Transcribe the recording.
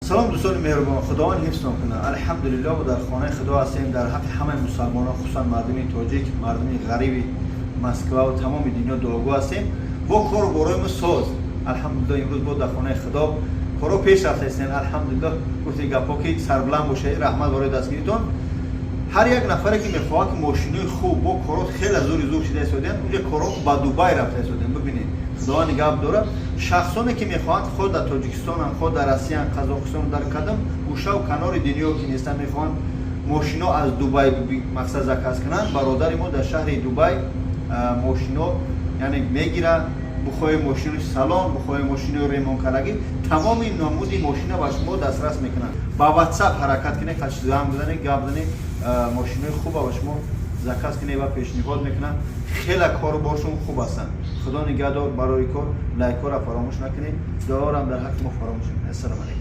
Салом, дӯстони меҳрубон, Худованд ҳифзтон кунад. Алҳамдулиллоҳ, дар хонаи Худо ҳастем. Дар ҳаққи ҳамаи мусалмонон, хусусан мардуми тоҷик, мардуми ғариби Москва ва тамоми дунё дуогӯ ҳастем. Бо кору борои мо соз, алҳамдулиллоҳ. Имрӯз бо дар хонаи Худо коро пеш рафта ҳастем, алҳамдулиллоҳ. Гуфти гапҳо ки сарбуланд бошед, раҳмат барои дастгиритон. Ҳар як нафаре ки мехоҳад, ки мошинои хуб, бо корот хеле зури зур шида истодианд, унҷа коро ба Дубай рафта истодианд. Бибинед, Худованд гап дорад. Шахсоне ки мехоҳанд, хоҳ дар Тоҷикистонам, хоҳ дар Россиян, Қазоқистон, дар кадом гӯшаву канори дунё ки нестанд, мехоҳанд мошино аз Дубай, мақсад, заказ кунанд, бародари мо дар шаҳри Дубай мошино, яъне, мегирад. Бихоҳе мошини салон, бихоҳе мошини ремонткардагӣ, тамоми намуди мошина ба шумо дастрас мекунанд. Ба WhatsApp ҳаракат кунед, занг бизанед, гап занед, мошинои хуба ба шумо заказ кунед ва пешниҳод мекунанд. Хеле кору боршон хуб ҳастанд. Худо нигаҳдор. Барои кор лайкҳоро фаромӯш накунед, дуорам дар ҳаққи мо фаромӯш накунед. Ассалому алайкум.